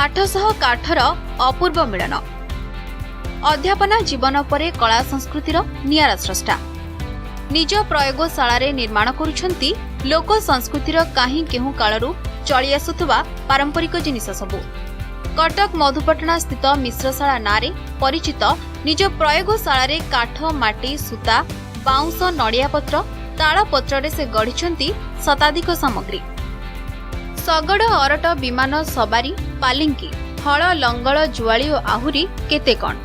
ପାଠ ସହ କାଠର ଅପୂର୍ବ ମିଳନ। ଅଧ୍ୟାପନା ଜୀବନ ପରେ କଳା ସଂସ୍କୃତିର ନିଆରା ସ୍ରଷ୍ଟା ନିଜ ପ୍ରୟୋଗଶାଳାରେ ନିର୍ମାଣ କରୁଛନ୍ତି ଲୋକ ସଂସ୍କୃତିର କାହିଁ କେଉଁ କାଳରୁ ଚଳି ଆସୁଥିବା ପାରମ୍ପରିକ ଜିନିଷ ସବୁ। କଟକ ମଧୁପାଟଣା ସ୍ଥିତ ମିଶ୍ରଶାଳା ନାଁରେ ପରିଚିତ ନିଜ ପ୍ରୟୋଗଶାଳାରେ କାଠ, ମାଟି, ସୂତା, ବାଉଁଶ, ନଡ଼ିଆ ପତ୍ର, ତାଳପତ୍ରରେ ସେ ଗଢ଼ିଛନ୍ତି ଶତାଧିକ ସାମଗ୍ରୀ। ଶଗଡ଼, ଅରଟ, ବିମାନ, ସବାରୀ, ପାଲିଙ୍କି, ହଳ, ଲଙ୍ଗଳ, ଜୁଆଳି ଓ ଆହୁରି କେତେ କ'ଣ।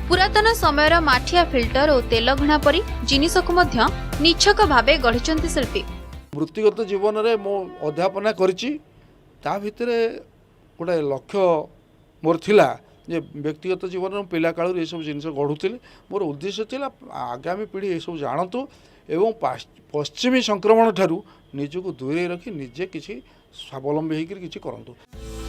ପୁରାତନ ସମୟର ମାଠିଆ, ଫିଲ୍ଟର ଓ ତେଲ ଘଣା ପରି ଜିନିଷକୁ ମଧ୍ୟ ନିଛକ ଭାବେ ଗଢ଼ିଛନ୍ତି ଶିଳ୍ପୀ। ବୃତ୍ତିଗତ ଜୀବନରେ ମୁଁ ଅଧ୍ୟାପନା କରିଛି। ତା ଭିତରେ ଗୋଟେ ଲକ୍ଷ୍ୟ ମୋର ଥିଲା ଯେ ବ୍ୟକ୍ତିଗତ ଜୀବନରେ ମୁଁ ପିଲାକାଳରୁ ଏସବୁ ଜିନିଷ ଗଢ଼ୁଥିଲି। ମୋର ଉଦ୍ଦେଶ୍ୟ ଥିଲା, ଆଗାମୀ ପିଢ଼ି ଏସବୁ ଜାଣନ୍ତୁ ଏବଂ ପଶ୍ଚିମୀ ସଂକ୍ରମଣ ଠାରୁ ନିଜକୁ ଦୂରେଇ ରଖି ନିଜେ କିଛି ସ୍ୱାବଲମ୍ବୀ ହେଇକରି କିଛି କରନ୍ତୁ।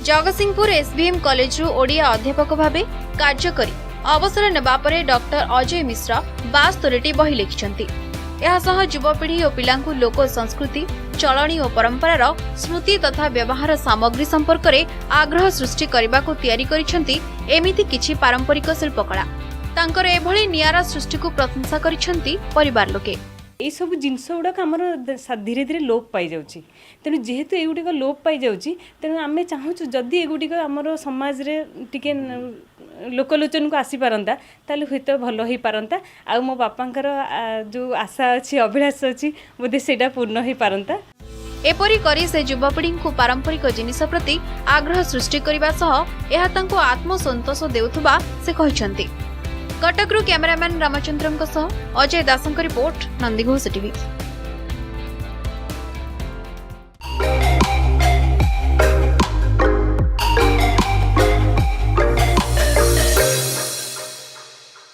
ଜଗତସିଂହପୁର ଏସ୍ଭିଏମ୍ କଲେଜରୁ ଓଡ଼ିଆ ଅଧ୍ୟାପକ ଭାବେ କାର୍ଯ୍ୟ କରି ଅବସର ନେବା ପରେ ଡକ୍ଟର ଅଜୟ ମିଶ୍ର 72ଟି ବହି ଲେଖିଛନ୍ତି। ଏହାସହ ଯୁବପିଢ଼ି ଓ ପିଲାଙ୍କୁ ଲୋକ ସଂସ୍କୃତି, ଚଳଣି ଓ ପରମ୍ପରାର ସ୍ମୃତି ତଥା ବ୍ୟବହାର ସାମଗ୍ରୀ ସମ୍ପର୍କରେ ଆଗ୍ରହ ସୃଷ୍ଟି କରିବାକୁ ତିଆରି କରିଛନ୍ତି ଏମିତି କିଛି ପାରମ୍ପରିକ ଶିଳ୍ପକଳା। ତାଙ୍କର ଏଭଳି ନିଆରା ସୃଷ୍ଟିକୁ ପ୍ରଶଂସା କରିଛନ୍ତି ପରିବାର ଲୋକେ। ଏଇସବୁ ଜିନିଷ ଗୁଡ଼ାକ ଆମର ଧୀରେ ଧୀରେ ଲୋପ ପାଇଯାଉଛି। ତେଣୁ ଯେହେତୁ ଏଗୁଡ଼ିକ ଲୋପ ପାଇଯାଉଛି, ତେଣୁ ଆମେ ଚାହୁଁଛୁ ଯଦି ଏଗୁଡ଼ିକ ଆମର ସମାଜରେ ଟିକେ ଲୋକଲୋଚନକୁ ଆସିପାରନ୍ତା, ତାହେଲେ ହୁଏତ ଭଲ ହେଇପାରନ୍ତା। ଆଉ ମୋ ବାପାଙ୍କର ଯେଉଁ ଆଶା ଅଛି, ଅଭିଳାଷ ଅଛି, ବୋଧେ ସେଇଟା ପୂର୍ଣ୍ଣ ହେଇପାରନ୍ତା। ଏପରି କରି ସେ ଯୁବପିଢ଼ିଙ୍କୁ ପାରମ୍ପରିକ ଜିନିଷ ପ୍ରତି ଆଗ୍ରହ ସୃଷ୍ଟି କରିବା ସହ ଏହା ତାଙ୍କୁ ଆତ୍ମସନ୍ତୋଷ ଦେଉଥିବା ସେ କହିଛନ୍ତି। କଟକରୁ କ୍ୟାମେରାମ୍ୟାନ୍ ରାମଚନ୍ଦ୍ରଙ୍କ ସହ ଅଜୟ ଦାସଙ୍କ ରିପୋର୍ଟ, ନନ୍ଦିଘୋଷ ଟିଭି।